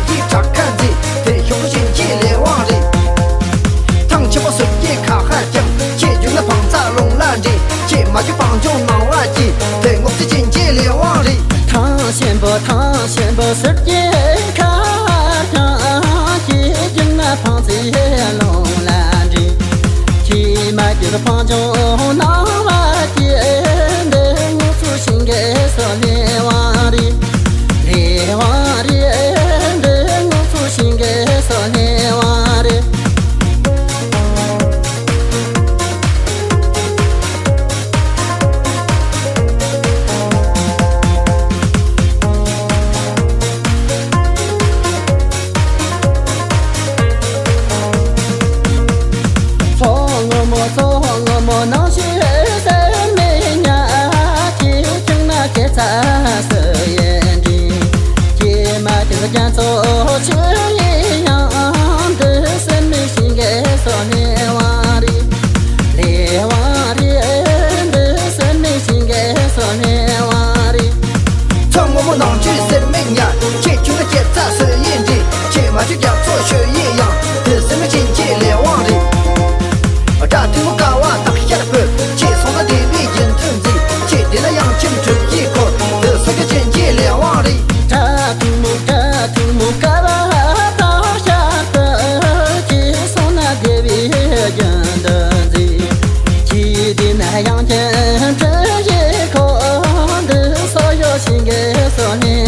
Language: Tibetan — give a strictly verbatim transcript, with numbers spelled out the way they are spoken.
ཀྱི་བྲག་ཁ་འཛིན། དེ་ཤོག་གུ་ཞིང་གི་ལས་དབང་རེད། ཐང་ཆེན་པོ་ཟུར་གྱི་ཁ་ཧར་ཀྱང་། ཁྱེད་རྒྱུག་ན་བང་རྩ་ལུང་ལ་འདྲེན། ཁྱེད་མ་རྒྱུག་བང་ཆུང་ནང་བ་གྱི། དེ་ངོ་ཚ་ཅན་གྱི་ལས་དབང་རེད། ཐང་ཆེན་པོ་ཐང་ཆེན་པོ་ཟུར་གྱི་ཁ་ཧར་ཀྱང་། ཁྱེད་རྒྱུག་ན་བང་རྩའི་ལུང་ལ་འདྲེན། ཁྱེད་མ་རྒྱུག་བང་ཆུང་ནང་བ་གྱི། འདི་ངོ་ཚ་ཞིང་གི་སོ་ལས་དབང་རེད། ལས་དབང་རེད། འདི་ངོ་ཚ་ཞིང་གི་སོ་ལས་དབང་རེད། མཚོ་སྔོན་མོ་མཚོ་སྔོན་མོ་ནང་ཞུ་ཟེར་མི་ཉག་ཁྱེད་ཁྱིམ་ན་ཁྱེད་ཚ་སུ་ཡིན་འདྲི། ཁྱེད་མ་ཁྱེད་རྒྱ་མཚོ་ཆུ་ཡི་ཡང་། འདི་སེམས་མི་ཤིང་གི་སོ་ནི་བང་རི། ལས་དབང་རི། འདི་སེམས་མི་ཤིང་གི་སོ་ནི་བང་རི། མཚོ་སྔོན་མོ་ནང་ཆུ་ཟེར་མི་ཉག་ཁྱེད་ཁྱིམ་ན་ཁྱེད་ཚ་སུ་ཡིན་འདྲི། ཁྱེད་མ་ཁྱེད་རྒྱ་མཚོ་ཆུ་ཡི་ཡང་། འདི་སེམས་མི་ཤིང་གི་ལས་དབང་རི། སྒྲ་ཐུང་མོ་ཀ་བ་སྟག་ཤར་བུ། ཁྱེད་སོང་ན་བདེ་བའི་རྒྱུན་མཐུན་འཛིན། ཁྱེད་བདེ་ན་ཡང་ཁྱིམ་གྲུབ་ཀྱི་འཁོར། འདི་སོ་སྐྱ་ཅན་གྱི་ལས་དབང་རེད། སྒྲ་ཐུང་མོ་སྒྲ་ཐུང་མོ་ཀ་བ་སྟག་ཤར་བུ། ཁྱེད་སོང་ན་བདེ་བའི་རྒྱུན་མཐུན་འཛིན། ཁྱེད་བདེ་ན་ཡང་ཁྱིམ་གྲུབ་ཀྱི་འཁོར། འདི་སོ་ཡོ་ཤིང་གི་སོ་ནི་